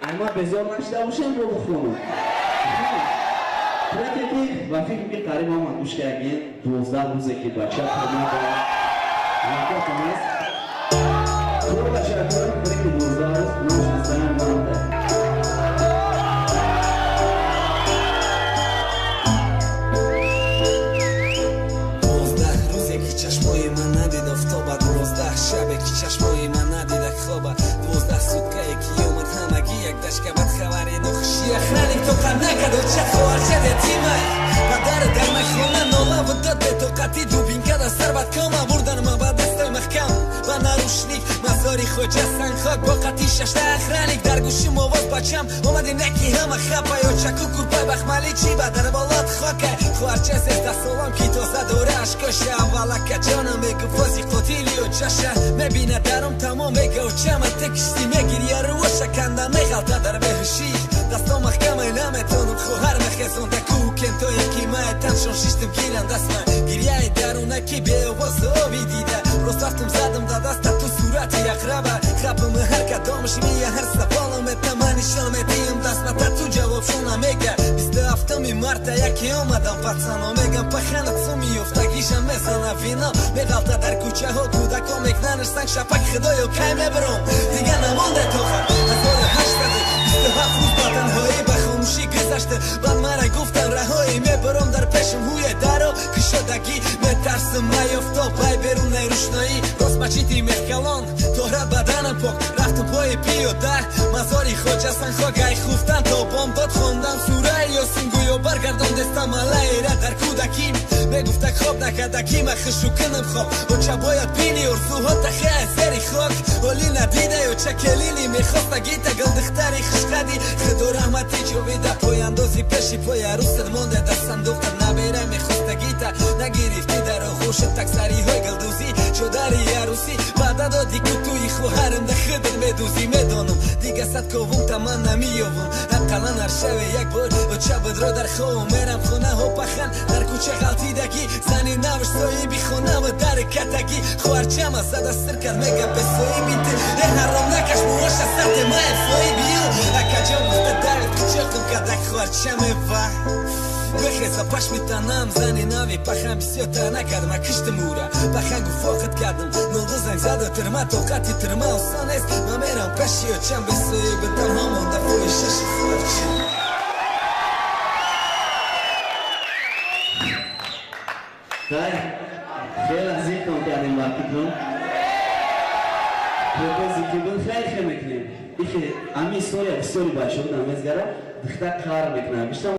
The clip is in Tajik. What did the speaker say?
Ама безор нашида бошем, бо бухонам. Треке ки ба фикр ки қариб ҳама гӯш кардем, 12 рӯзе ки бача тамома ҳаракатам аст. Хуб, бачаҳо, треки 12 рӯз номаш Ҳасанам Манда. 12 рӯзе ки чашмои ман надид офтоба, 12 шабе ки чашмои ман надида хоба, 12 суткае ки омад ҳамагӣ як дашка бад хабари нохуши охраник тоқат накард, оча хоҳарчад ятимай падара дар майхона нола дод бетоқатӣ, дубинка дар сар бад кома бурдан ма ба дастои маҳкам ба нарушник мазори хоҷа сангхок бо қатӣ шашта охраник дар гӯшим овоз бачам омади неки ҳама хапай очаку курпай бахмалӣ чӣ ба дар болот хокай хоҳарча 13 солам ки тоза дора ашкоша аввалака ҷонам мегуфт фози қотили очаша мебинад дарум тамом мега очама те кишти мегирия рӯоша канда меғалта дар беҳушӣ дастом маҳкамай наметонам хоҳар мехезонда кӯҳу кентое ки мае таншон шиштим гирам дастма гирияи дарунаки беовоз оби дида рост рафтум задам да даста ту сурати ақраба хапам ҳар кадомаш мия ҳар саволам этама нишон медиҳам дастмата ту ҷавобшона мега 27-уми марта яке омадам пацано мегам паханат суми ёфтагиша мезана вино меғалта дар кӯчаҳо кӯдако мекнанаш санг шапак худоё кай мебаром дига намонде тоқат 1827 рӯз ба танҳоӣ ба хомӯшӣ гузашта баъд мара гуфтан раҳоӣ мебаром дар пешам ҳуе даро кушодагӣ метарсим маёфтоб пай берунаи рӯшноӣ рост мачити мехкалон тора баданам пок рафтам пои пиёда мазори хоҷа санхок ай хуфтан то бомдод хондам сураи ёсин гӯё баргардон дестам алайра дар кӯдакӣ мегуфта хоб накардакӣ ма хушу кунам хоб оча бояд бини орзуҳо тахе аз зери хок ҳолӣ надида оча келини мехоста гита гулдухтари хушқади худо раҳмати ҷовида пояндози пеши пои арӯсат монда дар сандуқат набера мехоста гита нагирифтӣ дар оғӯшат таксариҳои гулдӯзӣ чодари арӯсӣ ваъда доди ку туи хоҳарам да худат медӯзӣ медонам дига сад ковум та ман намеёвам ақаллан ҳар шаве як бор оча будро дар ховам мерам хонаҳо пахан дар кӯча ғалтидагӣ зани навш соҳиби хонава дар катагӣ хоҳарчама зада сир кард мега бесоҳиби ту э ҳаром накаш муоша сате маев соҳиби ю акаҷон гуфта давид кучоқам кардак хоҳарчаме ва бихеза пашми танам зани нави пахан бисёртар накардам ма киштим ура пахан гуфоқат кардам нолду занг зада тирма тоқати тирма осон нест ма мерам пеши очам бесоҳиби танҳо монда фоҳишаши хоҳарчам. Хай, хеле азиятон кардем ба фикрам. Препези ки буд, хеле хел мекунем. Ихе ами история бисёри бачаҳо намезгара, духтар қаҳр мекунад. Бештар